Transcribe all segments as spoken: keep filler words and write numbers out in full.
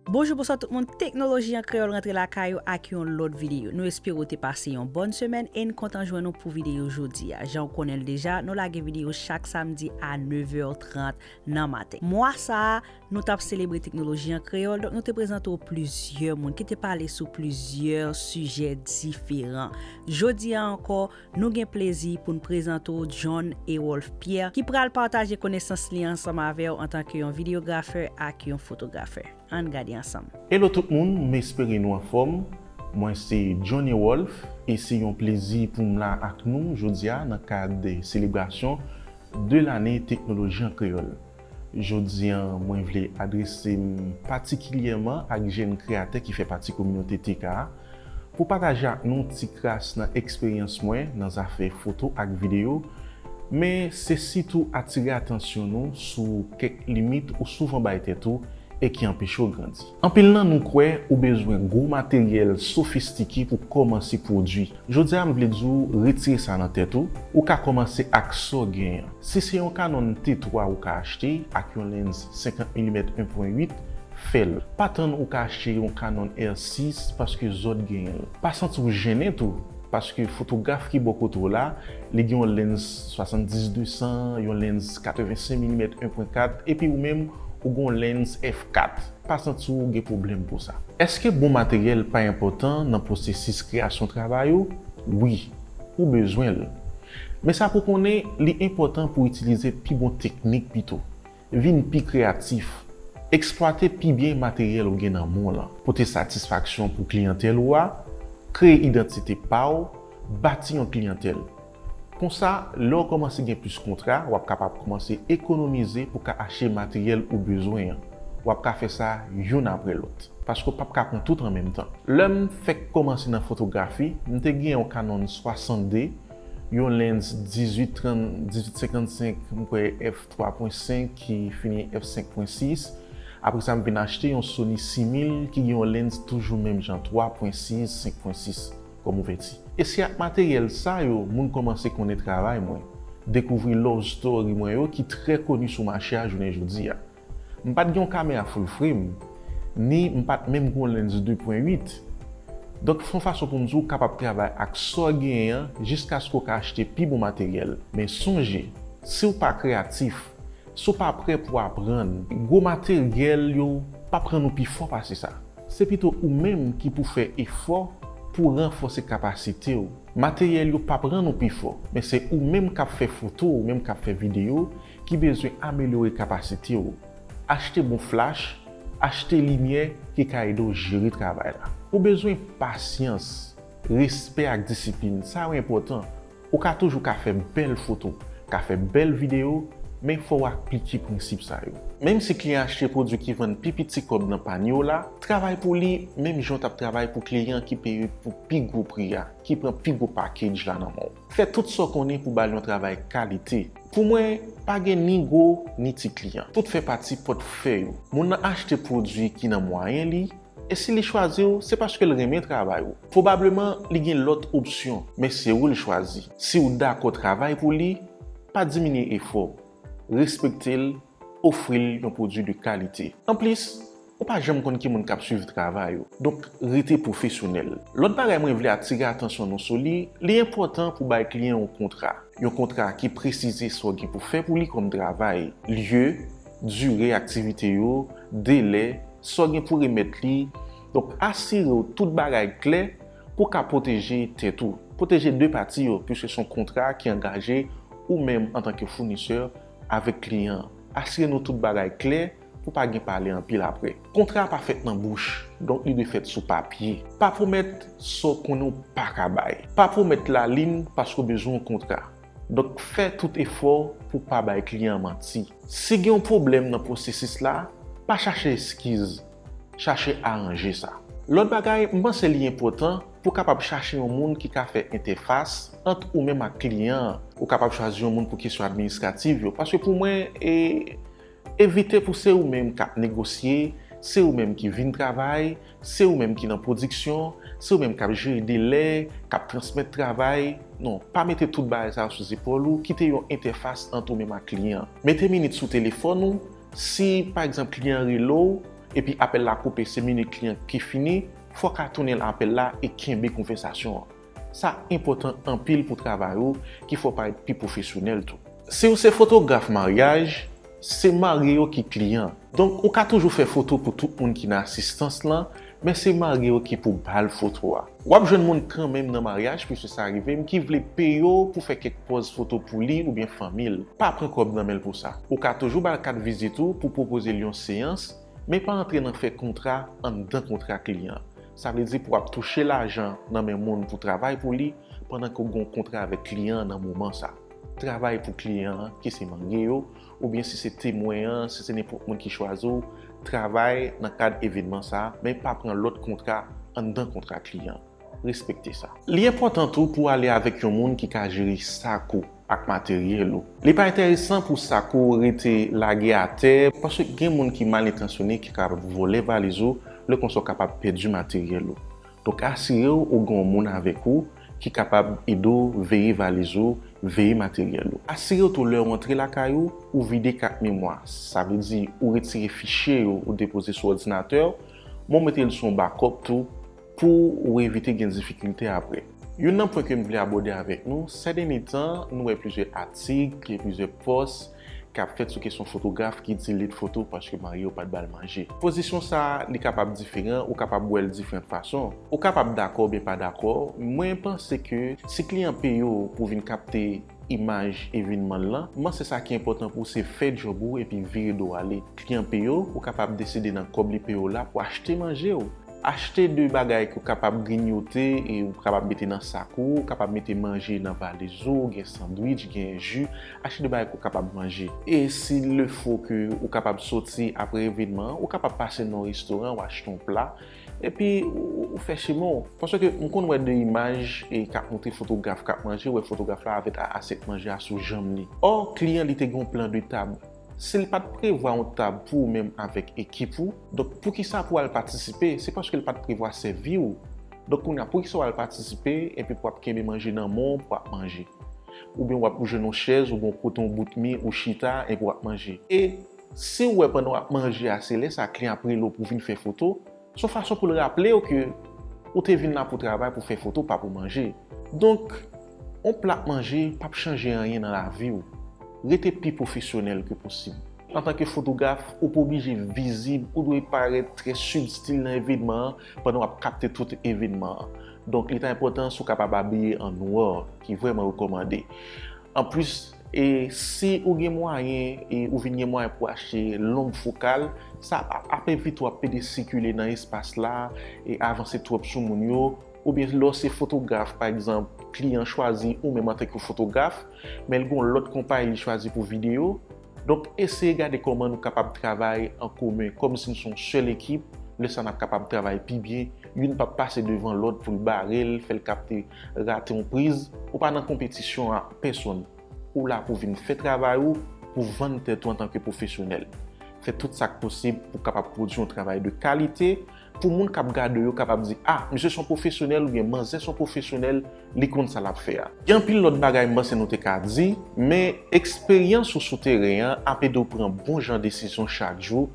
Bonjou, bonswa tout moun. Teknoloji an Kreyòl rantre lakay ou ak yon lòt videyo. Nou espere w te pase yon bòn semèn e n kontan jwenn ou pou videyo jodi a. Jan w konnen l deja, nou lage videyo chak samdi a nèf è trant nan maten. Mwa sa a, nou t ap selebre Teknoloji an Kreyòl, donk nou te prezante w plizyè moun ki te pale sou plizyè sijè diferan. Jodi a ankò, nou gen plezi pou n prezante w John Ewolf Pierre, ki pral pataje konesans li ansanm avè w antanke yon videografè ak yon fotografè. Ann gade ansanm. Hello tout moun, m espere nou anfòm. Mwen se John Ewolf e se yon plezi pou m la ak nou jodi a nan kad selebrasyon de lane Teknoloji an Kreyòl. Jodi a, mwen vle adrese m patikilyèman ak jèn kreyatè ki fè pati kominote T K a pou pataje ak nou ti kras nan eksperyans mwen nan zafè foto ak videyo, men se sitou atire atansyon nou sou kèk limit ou souvan bay tèt ou e ki anpeche w grandi. Anpil nan nou kwè ou bezwen gwo materyèl sofistike pou kòmanse pwodui. Jodi a, m vle di w retire sa nan tèt ou, ou ka kòmanse ak sa w genyen. Si se yon Canon T twa ou ka achte ak yon lens senkant milimèt en pwen uit, fè l. Pa tann ou ka achte yon Canon R sis paske zòt genyen l. Pa santi w jennen tou, paske fotograf ki bò kote w la, li gen yon lens swasanndis de san, yon lens katrevensenk milimèt en pwen kat, epi ou menm, ou gen yon lens F kat. Pa santi w gen pwoblèm pou sa. Èske bon materyèl pa enpòtan nan pwosesis kreyasyon travay ou? Wi, ou bezwen l. Men sa pou konnen, li enpòtan pou w itilize pi bon teknik pito. Vin pi kreyatif. Eksplwate pi byen materyèl ou gen nan men w lan. Pote satisfaksyon pou kliyantèl ou a, kreye idantite pa w, bati yon kliyantèl. Konsa, lè w kòmanse gen plis kontra, w ap kapab kòmanse ekonomize pou w ka achte materyèl ou bezwen an. W ap ka fè sa youn apre lòt, paske w p ap ka pran tout an menm tan. Lè m fèk kòmanse nan fotografi, m te gen yon Canon swasannde, yon lens dizuit trant, dizuit senkannsenk, m kwè F twa pwen senk ki fini F senk pwen sis. Apre sa, m vin achte yon Sony sis mil ki gen yon lens toujou menm jan, twa pwen sis, senk pwen sis kòm ouvèti. E se ak materyèl sa yo moun kòmanse konnen travay mwen, dekouvri love story mwen yo ki trè koni sou mache a jounen jodi a. M pa t gen yon kamera full frame, ni m pa t menm gen yon lens de pwen uit. Donk, se yon fason pou m di w kapab travay ak sa w genyen an jiskaske w ka achte pi bon materyèl. Men sonje, si w pa kreyatif, si w pa prè pou aprann, gwo materyèl yo p ap rann ou pi fò pase sa. Se pito ou menm ki pou fè efò pou ranfòse kapasite w. Materyèl yo p ap rann ou pi fò, men se ou menm k ap fè foto, ou menm k ap fè videyo, ki bezwen amelyore kapasite w. Achte bon flach, achte limyè ki ka ede w jere travay la. Ou bezwen pasyans, respè ak disiplin. Sa yo enpòtan. Ou ka toujou ka fè bèl foto, ka fè bèl videyo, men fò w aplike prensip sa yo. Menm si kliyan achte pwodui ki vann pi piti kòb nan panye w la, travay pou li menm jan w t ap travay pou kliyan ki peye pou pi gwo pri a, ki pran pi gwo package la nan men w. Fè tout sa w konnen pou ba l yon travay kalite. Pou mwen, pa gen ni gwo, ni ti kliyan. Tout fè pati pòtfèy ou. Moun nan achte pwodui ki nan mwayen li, e si li chwazi w, se paske l renmen travay ou. Pwobableman, li gen lòt opsyon, men se ou l chwazi. Si w dakò travay pou li, pa diminye efò w. Respekte l, ofri l yon pwodui de kalite. Anplis, ou pa janm konn ki moun k ap swiv travay ou. Donk, rete pwofesyonèl. Lòt bagay mwen vle atire atansyon nou sou li, li enpòtan pou bay kliyan w kontra. Yon kontra ki presize sa w gen pou fè pou li kòm travay, lye, dire aktivite yo, delè, sa w gen pou remèt li. Donk, asire w tout bagay klè pou w ka pwoteje tèt ou. Pwoteje de pati yo, piske se yon kontra ki angaje ou menm antanke founisè avèk kliyan an. Asire nou tout bagay klè pou pa gen pale anpil apre. Kontra a pa fèt nan bouch, donk li dwe fèt sou papye. Pa pwomèt sa w konnen w pa ka bay. Pa pwomèt lalin paske w bezwen yon kontra. Donk, fè tout efò pou w pa bay kliyan an manti. Si gen yon pwoblèm nan pwosesis la, pa chache eskiz, chache aranje sa. Lòt bagay, m panse li enpòtan pou w kapab chache yon moun ki ka fè entèfas ant ou menm ak kliyan an. Ou kapab chwazi yon moun pou kesyon administrativ yo, paske pou mwen, e, evite pou se ou menm k ap negosye, se ou menm ki vin travay, se ou menm ki nan pwodiksyon, se ou menm k ap jere delè, k ap transmèt travay. Non, pa mete tout bagay sa yo sou zepòl ou, kite yon entèfas ant ou menm ak kliyan an. Mete minit sou telefòn ou, si, pa egzanp, kliyan an rele w, epi apèl la koupe, se minit kliyan ki fini, fò w ka tounen apèl la e kenbe konvèsasyon an. Sa enpòtan anpil pou travay ou, ki fè w parèt pi pwofesyonèl tou. Si w se fotograf maryaj, se marye yo ki kliyan. Donk, ou ka toujou fè foto pou tout moun ki nan asistans lan, men se marye yo ki pou ba l foto a. W ap jwenn moun kanmenm nan maryaj, piske sa rive m, ki vle peye w pou fè kèk pòz foto pou li oubyen fanmi l. Pa pran kòb nan men l pou sa. Ou ka toujou ba l kat vizit ou pou pwopoze l yon seyans, men pa antre nan fè kontra anndan kontra kliyan an. Sa vle di pou w ap touche lajan nan men moun pou travay pou li, pandan ke w gen yon kontra avèk kliyan an nan moman sa. Travay pou kliyan an, ki se marye yo, oubyen si se temwen an, si se nenpòt moun ki chwazi w, travay nan kad evènman sa, men pa pran lòt kontra anndan kontra kliyan an. Respekte sa. Li enpòtan tou pou w ale avèk yon moun ki ka jere sak ou ak materyèl ou. Li pa enteresan pou sak ou rete lage atè, paske gen moun ki mal entansyone ki kapab vòlè valiz ou, lè konsa w kapab pèdi materyèl ou. Donk, asire w ou gen yon moun avèk ou ki kapab ede w veye valiz ou, veye materyèl ou. Asire w tou lè w antre lakay ou, ou vide kat memwa. Sa vle di ou retire fichye yo ou depoze sou òdinatè w, men w mete l sou yon bakòp tou pou ou evite gen difikilte apre. Youn nan pwen ke m vle abòde avèk nou, sèdènye tan, nou wè plizyè atik, gen plizyè pòs k ap fèt sou kesyon fotograf ki delete foto paske mari yo pa t ba l manje. Pozisyon sa a, li kapab diferan, ou kapab wè l diferan fason. Ou kapab dakò oubyen pa dakò, mwen panse ke si kliyan peye w pou vin kapte imaj evènman lan, m panse sa ki enpòtan pou w se fè djòb ou epi vire do w ale. Kliyan peye w, ou kapab deside nan kòb li peye w la pou achte manje w. Achte de bagay ke w kapab grignote e ou kapab mete nan sak ou, ou kapab mete manje nan valiz ou, gen sandwich, gen ji, achte de bagay ke w kapab manje. E si le fo ke ou kapab soti apre evènman an, ou kapab pase nan yon restoran, ou achte yon pla, epi ou, ou fè chemen w. Paske m konn wè de imaj e k ap montre fotograf k ap manje, ou wè fotograf la avèk a, asyèt manje a sou janm li. Ò, kliyan li te gen yon plan de tab. Si l pa t prevwa yon tab pou ou menm avèk ekip ou, donk poukisa pou w al patisipe? Se paske l pa t prevwa sèvi w. Donk kounye a, poukisa w al patisipe epi pou w ap kenbe manje nan men w pou w ap manje? Oubyen w ap jwenn yon chèz oubyen w kote yon bout mi ou chita epi w ap manje. E si w wè pandan w ap manje a, se lè sa kliyan ap rele w pou w vin fè foto, se yon fason pou l raple w ke ou te vin la pou travay, pou fè foto, pa pou manje. Donk, yon plat manje p ap chanje anyen nan lavi w. Rete pi pwofesyonèl ke posib. Antanke fotograf, ou pa oblije vizib, ou dwe parèt trè sibtil nan evènman an pandan w ap kapte tout evènman an. Donk, li ta enpòtan si w kapab abiye an nwè, ki vrèman rekòmande. Anplis, e si ou gen mwayen e ou vin gen mwayen pou achte lonb fokal, sa ap, ap evite w ap pede sikile nan espas la e avanse twòp sou moun yo, oubyen lè w se fotograf, pa egzanp, kliyan chwazi ou menm antanke fotograf, men l gen yon lòt konpayi li chwazi pou videyo. Donk, eseye gade kòman nou kapab travay an komen, kòmsi n se yon sèl ekip, lè sa n ap kapab travay pi byen, youn p ap pase devan lòt pou l bare l, fè l kapte, rate yon priz. Ou pa nan konpetisyon ak pèsonn. Ou la pou vin fè travay ou, pou vann tèt ou antanke pwofesyonèl. Fè tout sa k posib pou w kapab pwodui yon travay de kalite, pou moun k ap gade w yo kapab di, "A, misye se yon pwofesyonèl," oubyen, "Manzè se yon pwofesyonèl, li konn sa l ap fè a." Gen anpil lòt bagay m panse nou te ka di, men eksperyans ou sou teren an ap ede w pran bon jan desizyon chak jou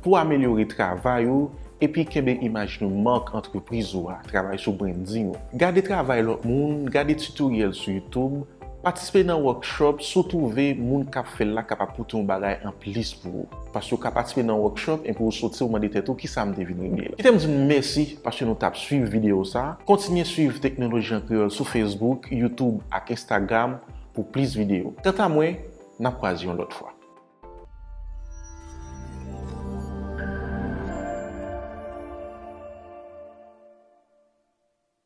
pou w amelyore travay ou epi kenbe imaj nou mak antrepriz ou a, travay sou branding ou. Gade travay lòt moun, gade tutoriel sou YouTube, patisipe nan workshop si w twouve moun k ap fè l la kapab pote yon bagay anplis pou ou. Paske w ka patisipe nan workshop epi w soti w mande tèt ou kisa m te vin regle la. Kite m di nou mèsi paske nou t ap swiv videyo sa. Kontinye swiv Teknoloji an Kreyòl sou Facebook, YouTube ak Instagram pou plis videyo. Kanta mwen, n ap kwaze yon lòt fwa.